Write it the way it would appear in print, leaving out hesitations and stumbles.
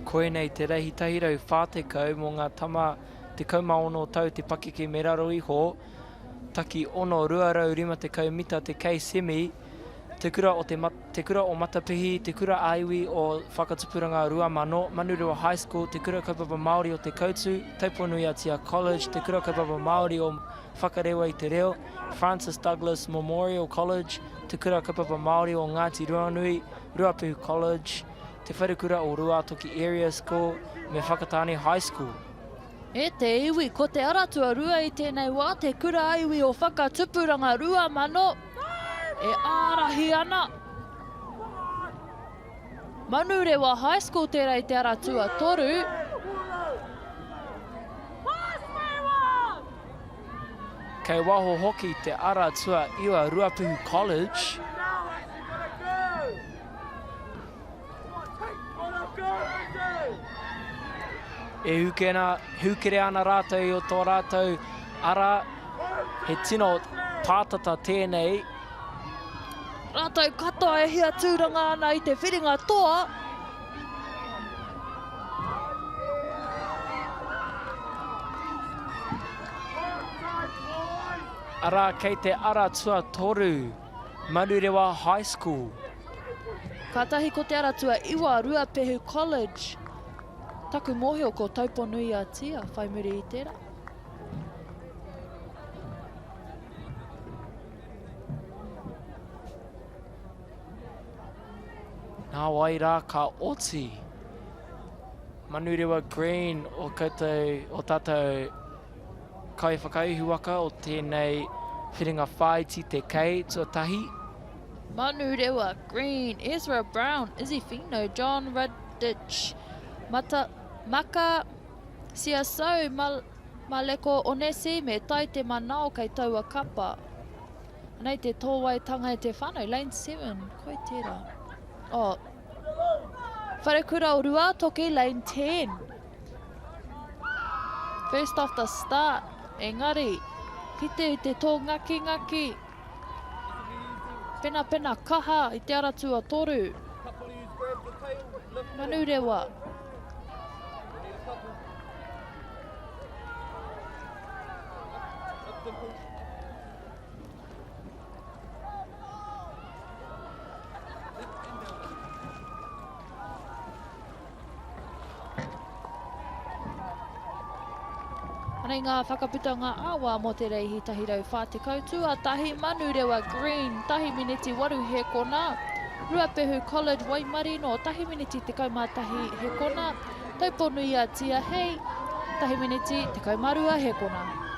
Koinei te reihi 140 mō ngā tama 16 tau te pakeke me raro iho, taki 6 250 mita te kei semi, Te Kura o te Te Kura o Matapihi, Te Kura ā-Iwi o Whakatupuranga 2000, Manurewa High School, Te Kura Kaupapa Māori o Te Koutu, Tauponuiatia College, Te Kura Kaupapa Māori o Whakarewa i te Reo, Francis Douglas Memorial College, Te Kura Kaupapa Māori o Ngāti Ruanui, Ruapehu College, Te Wharekura o Ruātoki Area School me Whakatāne High School. E te iwi, ko te ara tuarua i tēnei wā, Te Kura ā-Iwi o Whakatupuranga 2000, e ārahi ana. Manurewa High School tērā i te ara tuatoru. Kei waho hoki te ara tuaiwa Ruapehu College. E hukena, hūkere ana rātou i o tō rātou ara, he tino pātata tēnei. Rātou katoa e hia tūranga ana i te whiringa toa. Arā, kei te ara tuatoru. Manurewa High School. Kātahi ko Te Aratua Iwa, Ruapehu College. Taku mōhio ko Tauponui-a-Tia whai muri i tērā. Nā wai rā ka oti. Manurewa Green o koutou, o tātou Kaiwhakaihuwaka o tēnei whiringa whāiti te kei tuatahi. Manurewa Green, Ezra Brown, Izzy Fino, John Rudditch, Mata, Maka Siasau, Mal, Maleko Onesi me Tai Te Manao kei taua kapa. Anei te tōwaitanga e te whānau, lane 7, koi tērā. Oh, Wharekura o Ruātoki, lane 10. First off the start, engari, kite i te tōngakingaki. Penapena kaha i te ara tuatoru. Manurewa. Anei ngā whakaputanga ā-wā mō te reihi 140, tuatahi Manurewa Green, 1 miniti 8 hēkona, Ruapehu College Waimarino, 1 miniti 11 hēkona, Tauponuia Tia Hei, 1 miniti 12 hēkona.